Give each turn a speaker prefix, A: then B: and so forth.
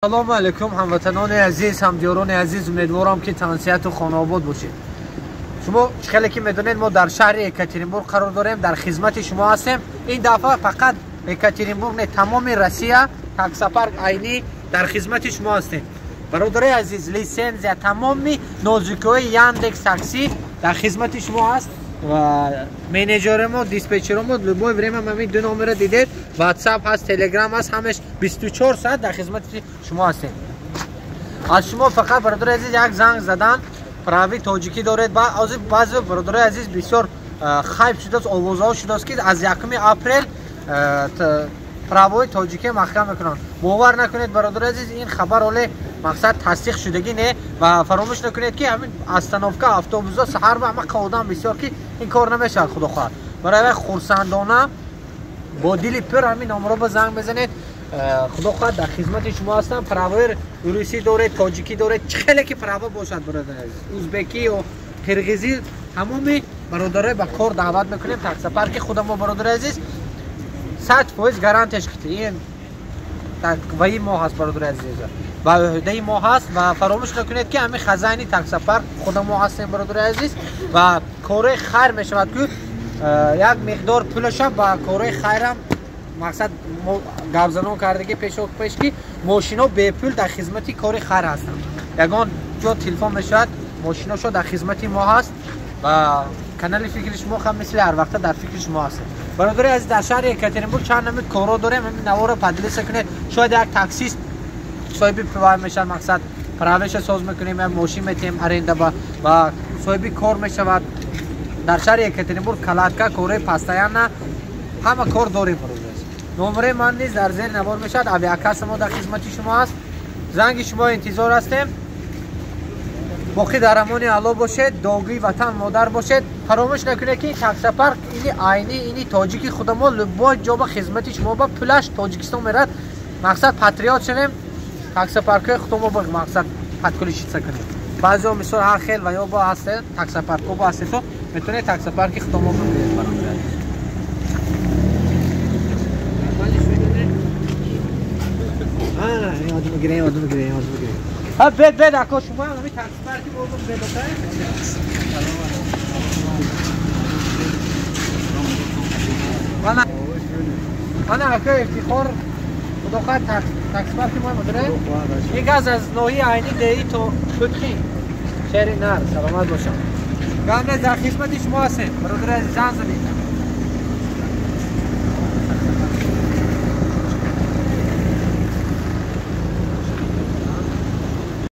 A: Салому алейкум, ҳамватанони азиз, ҳамдиёрони азиз. Умедворам, ки тансиҳату хонаобод бошед. Шумо хеле ки медонед, мо дар шаҳри Екатеринбург қарор дорем, дар хизмати шумо ҳастем. Ин дафъа фақат Екатеринбург не, тамоми Россия таксопарк Айнӣ дар хизмати шумо ҳастем. Бародарои азиз, литсензия, тамоми нозукиҳои Яндекс Такси дар хизмати шумо ҳаст ва менеҷери мо, диспетчеромо любое время ҳамин ду номера дидед, WhatsApp ҳаст, Telegram ҳаст, ҳамаш 24 соат дар хизмати шумо ҳастем. Аз шумо фақат, бародари азиз, як занг задан. Прави тоҷикӣ доред. Баъзе бародарои азиз бисёр хайп шудааст, овозҳо шудааст, ки аз 1 апрел правои тоҷикӣ маҳкам мекунанд. Бовар накунед, бародари азиз, ин хабар ҳоле мақсад тасдиқ шудагӣ не. Ва фаромӯш накунед, ки ҳамин остановка автобусҳо саҳар ба ҳама одам бисёр, ки ин кор намешавад, худо хоҳад. Барои вай хурсандона бо дили пур ҳамин номро ба занг мезанед. Худо хоҳад, дар хизмати шумо ҳастам. Правои русӣ доред, тоҷикӣ доред, чӣ хеле ки право бошад, бародари азиз, узбекӣ ё қирғизӣ, тамоми бародарои ба кор даъват мекунем таксопарки худамо. Бародари азиз, 100% гарантияш ки ин ваи мо ҳаст, бародари азиз, ба ӯҳдаи мо ҳаст. Ва фаромӯш накунед, ки ҳамин хазайни таксопарк худамо ҳастем, бародари азиз. Ва кораи хайр мешавад, ки як миқдор пулаша ба кораи хайрам мақсад гапзанон кардагӣ пешо пеш, ки мошино бепул дар хизмати кори хайр ҳастанд. Ягон ҷо телефон мешавад, мошиношо дар хизмати мо ҳаст ва канали фикри шумо ҳам мисли ҳар вақта дар фикри шумо ҳастем. Бародари азиз, дар шаҳри Екатеринбург чанд намуд корҳо дорем. Ҳамин наворо поделиться кунед, шояд як таксист соҳиби права мешавад. Мақсад, праваша соз мекунем, як мошин метиҳем аренда ба ва соҳиби кор мешавад. Дар шаҳри Екатеринбург калатка, корҳои постоянно, ҳама кор дорем, бародари. Номераи ман низ дар зери навор мешавад. Авиакасса мо дар хизмати шумо аст, занги шумо интизор ҳастем. Боқӣ дар амони Алло бошед, дуогӯи ватан модар бошед. Фаромӯш накунед, ки таксопарк ини Айни, ини тоҷики худамо, любой ҷо ба хизмати шумо, ба пулаш Тоҷикистон мерад. Мақсад, патриот шавем, таксопаркҳои худамо ба мақсад подключиться кунем. Баъзеҳо мисол ҳар хел ва ё бо ҳасте таксопаркҳо бо ҳастето, метавонед таксопарки худамо бибинед, бародар. Одам гирем, одам гирем, одам гирем. Ҳа, бед, бед, ако, шумо ҳами таксопарки мо бед. Мана, ака Ифтихор, худохоҳад, таксопарки мо мудире. Ин газ аз ноҳияи Айни, деҳи то Путхи, шери нар. Саломат бошам. Гап, дар хизмати шумо ҳастем, бародари азиз, занг задед.